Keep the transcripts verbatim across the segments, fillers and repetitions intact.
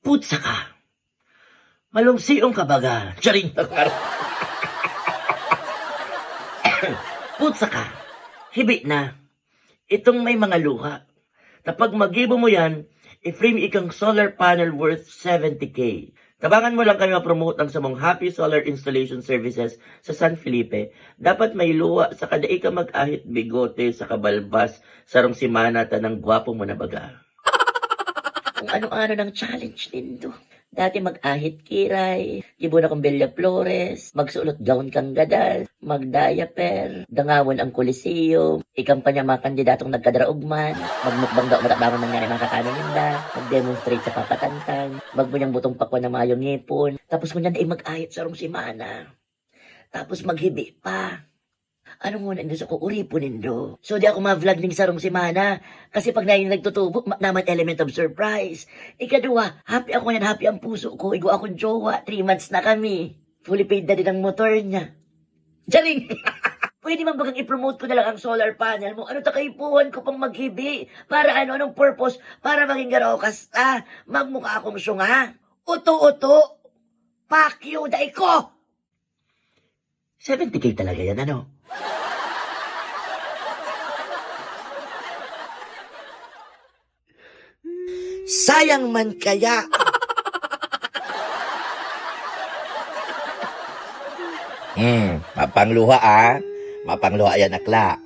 Putsa ka! Malumsiong ka baga! Charing! Putsa ka! Hibi na! Itong may mga luha. Kapag magibo mo yan, i-frame ikang solar panel worth seventy K. Tabangan mo lang kami ma-promote ang samong Happy Solar Installation Services sa San Felipe. Dapat may luha sa kada ika mag-ahit bigote sa kabalbas, sarong semana tanang gwapo mo na baga. Kung ano-ano ng challenge nindo. Dati mag-ahit kiray, gibo na kong Bella Flores, magsulot gown kang gadan, mag-diaper, dangawon ang Coliseum, ikampanya mga kandidatong nagkadaraog man, magmukbang daw matabangon nangyari mga kakanon ninda, mag-demonstrate sa papatantang, magbunyang butong pakwan na mayo ngipon, tapos ngunyan ay mag-ahit sarong semana. Tapos maghibi pa. Ano ngunyan gusto ko, uripon nindo? So, di ako ma-vlog ning sarong semana. Kasi pag nayo nagtutubo, ma-, naman element of surprise. Ikaduha, happy ako yan, happy ang puso ko. Igwa akong jowa, three months na kami. Fully paid na din ang motor niya. Jaring! Pwede man bagang i-promote ko na lang ang solar panel mo? Ano ta kaipuhan ko pang maghibi? Para ano? Anong purpose? Para maging garokas ta? Magmukha akong syunga? Uto-uto? Pakyo, dai ko! Seventy K talaga yan, ano? Sayang man kaya. Hmm, mapangluha, ah. Mapangluha yan, akla.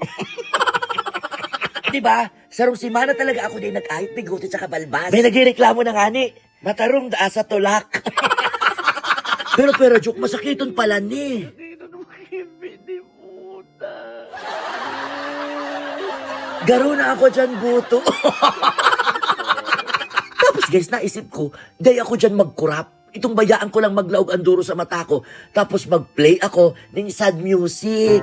Di ba? Sarong semana talaga ako din nag-ahit, bigote, tsaka balbas. May nagrereklamo na ngani. Matarong daa sa tulak. Pero, pero, joke, masakiton pala ni. Sakiton mo, Kimby, di puta. Garo na ako dyan, buto. Tapos, guys, naisip ko, dai ako dyan magkurap. Itong bayaan ko lang maglaog ang duro sa mata ko. Tapos mag-play ako ning sad music.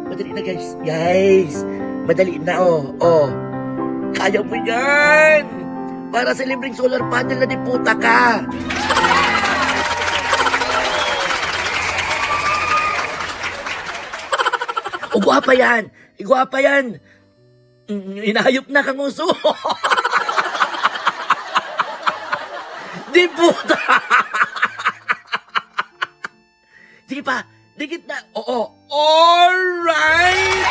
Madali na, guys. Guys, madali na, oh. Oh. Kaya mo yan! Para sa libreng solar panel na di puta ka! O, gwapa yan! Igwa pa yan! Mm, inayop na kang uso! Di puta! Sige pa, dikit na. Oo. Alright!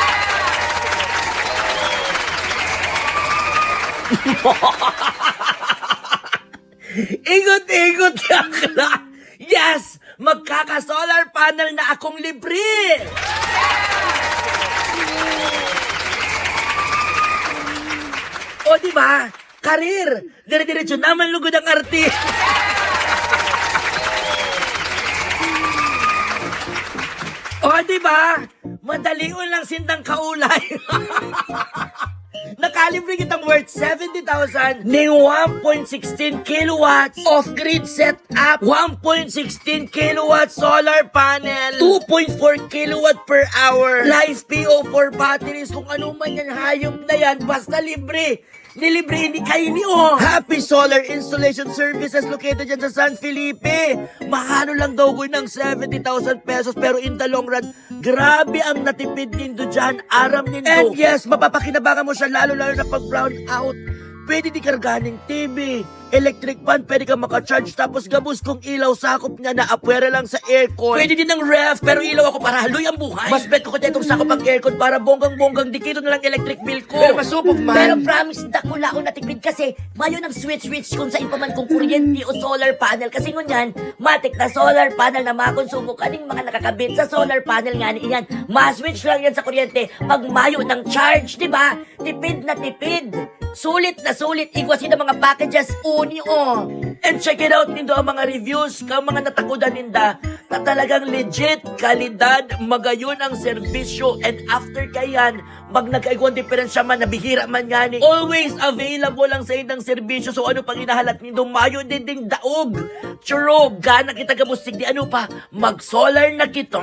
Igot-igot, akla! Yes! Magkaka-solar panel na akong libre! O, di ba? Karir! Dire-diretso naman lugod ang arte! O, di ba? Madalion lang sindang kaulay. Nakalibre kitang worth seventy thousand ning one point sixteen kilowatts off-grid setup, one point sixteen kilowatt solar panel, two point four kilowatt per hour, life P O four batteries, kung ano man yan, hayop na yan, basta libre. Nilibre ini kaini, oh! Happy Solar Installation Services located dyan sa San Felipe. Mahano lang daw ko ng seventy thousand pesos, pero in the long run, grabe ang natipid nindo dyan. Aram nindo. And yes, mapapakinabangan mo siya, lalo-lalo na pag brown out. Pwede di kargahan ng T V, electric fan, pwede ka maka-charge, tapos gabos kong ilaw, sakop niya na apwera lang sa aircon. Pwede din ng ref, pero ilaw ako para haloy ang buhay. Mas bet ko kaya itong sakop ang aircon para bonggang-bonggang dikito na lang electric bill ko. Pero masupog man. Pero promise, dakulaon na tipid kasi mayo nang switch-switch kung sa ipaman kung kuryente o solar panel. Kasi ngunyan, matik na solar panel na makonsumo kaning mga nakakabit sa solar panel nga ni iyan. Ma-switch lang yan sa kuryente pag mayo ng charge, di ba? Tipid na tipid. Sulit na sulit. Igwa sila mga packages, uni, oh. And check it out nindo ang mga reviews kang mga natakudan ninda na talagang legit, kalidad, magayon ang serbisyo, and after kayan, mag nagkaigwang diferensya man, nabihira man ngani. Always available ang saindang serbisyo, so ano pang hinahalat nindo? Mayo din ding daog. Churog, gana kita gabos, sigdi, ano pa? Mag-solar na kita.